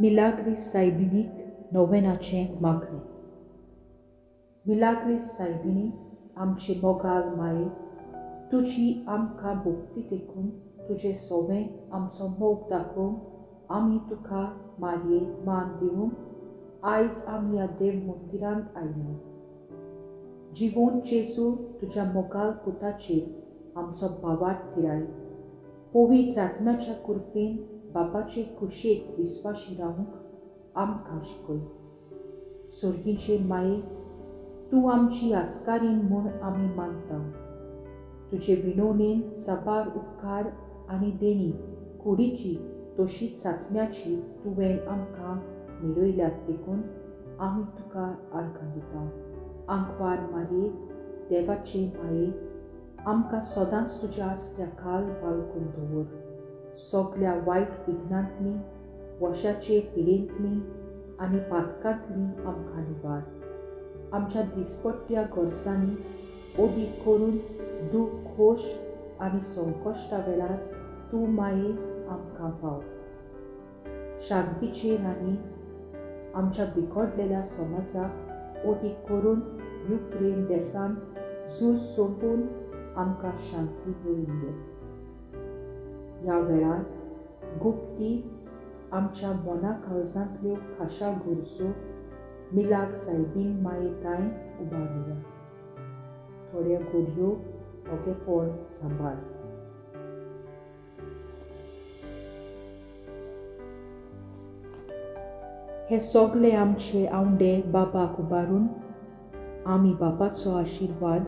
मिलाग्रीस सायबिणीक नोवेनाचें मागणें. मिलाग्रीस सायबिणी, आमचे मोगाल माये, तुजी आमकां भोक्ती देखून तुजें सोवें आमचो मोग दाखोवंक आमी तुका मारये मान दिवंक आयज आमी ह्या देव मंदिरांत आयल्या. जिवोन जेजू तुज्या मोगाल पुताचेर आमचो भावार्थ थिराय, पवित्र आत्म्याच्या कृपेन बापाचे कुशेक विस्वाशी रावंक आमकां शिकय. सोर्गीचे माये, तूं आमची आस्कारीण म्हूण आमी मानता. तुजे विनवणेन साबार उपकार आनी देणी कुडीची तशीच आत्म्याची तुवें आमकां मेळयल्यात देखून आमी तुका आर्गां दिता. आंकवार मारये, देवाचे माये, आमकां सदांच तुज्या आसऱ्या खाल बालकून दवर. सगल्या वायट विघ्नांतली, वशाचे पिडेंतली आनी पातकांतली आमकां निवार. आमच्या दिसपट्ट्या गरजांनी ओदीक करून दूख, खोश आनी संकश्टा वेळार तूं माये आमकां पाव. शांतीचे राणी, आमच्या बिगडलेल्या समाजाक ओदीक करून युक्रेन देशांत झूज सोंपून आमकां शांती मेळून दी. ह्या वेळार गुप्ती आमच्या मना काळजांतल्यो खाशा गरजो मिलाग सायबीण माये तांय उबारुया. थोड्यो घडयो ओगेपण सांबाळ. हे सगळे आमचे आवंडे बाबाक उबारून आमी बापाचो आशिर्वाद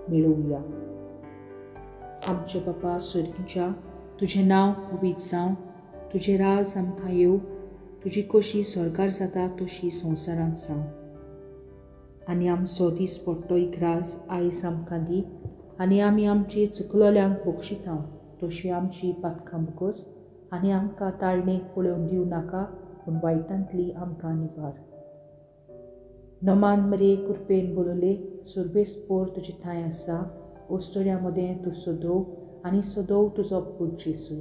मेळोवया. आमचे बापा स्वर्गीच्या, तुजें नांव पवित्र जावं, तुजें राज आमकां येवं, तुजी कशी स्वर्गार जाता तशी संवसारांत जावं. आनी आमचो दीसपट्टो इकराज आयज आमकां दी, आनी आमी आमची चुकलोल्यांक बक्षिता तशी आमची पातकां बोगस, आनी आमकां ताळणेक पळोवन दिवं नाका, पूण वायटांतली आमकां निवार. नमान मरे, कृपेन बोलले, सुरबेस पोर तुजे ठांय आसा, ओस्तोऱ्या मदें तूं सदोव आनी सदोव तुजो पूत जेजू.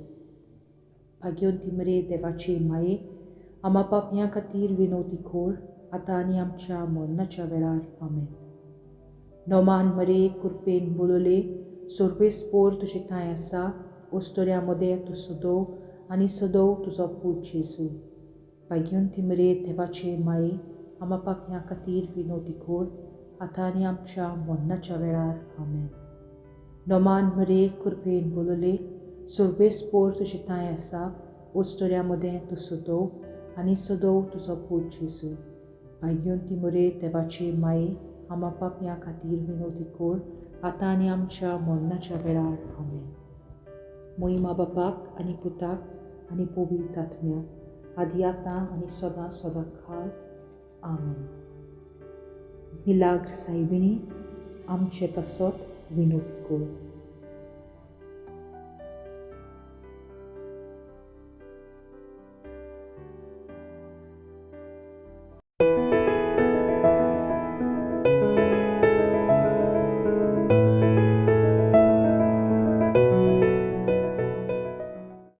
भाग्यवंती मरे, देवाचे माये, आमा पापयां खातीर विनवती खोर, आतां आनी आमच्या मरणाच्या वेळार. आमेन. नमान मरे, कृपेन बोलले, सुरबेस पोर तुजे ठांय आसा, ओस्तोऱ्या मदें तूं सदोव आनी सदोव तुजो पूत जेजू. भाग्यवंती मरे, देवाचे माये, आमा पापयां खातीर विनवती खोर, आतां आनी आमच्या मरणाच्या वेळार. आमेन. नमान मरे, कृपेन बोलले, सुरबेस पोर तुजे ठांय आसा, ओस्तोऱ्या मदें तूं सदोव आनी सदोव तुजो पूत जेजू. भाग्यवंती मरे, देवाचे माये, आमा पापयां खातीर विनवती कोर, आतां आनी आमच्या मरणाच्या वेळार. आमेन. मोहिमा बापाक आनी पुताक आनी पवित्र आत्म्याक, आदी आतां आनी सदां सदां खाल. आमेन. मिलाग्र सायबिणी, आमचे पासत विनवती कोर.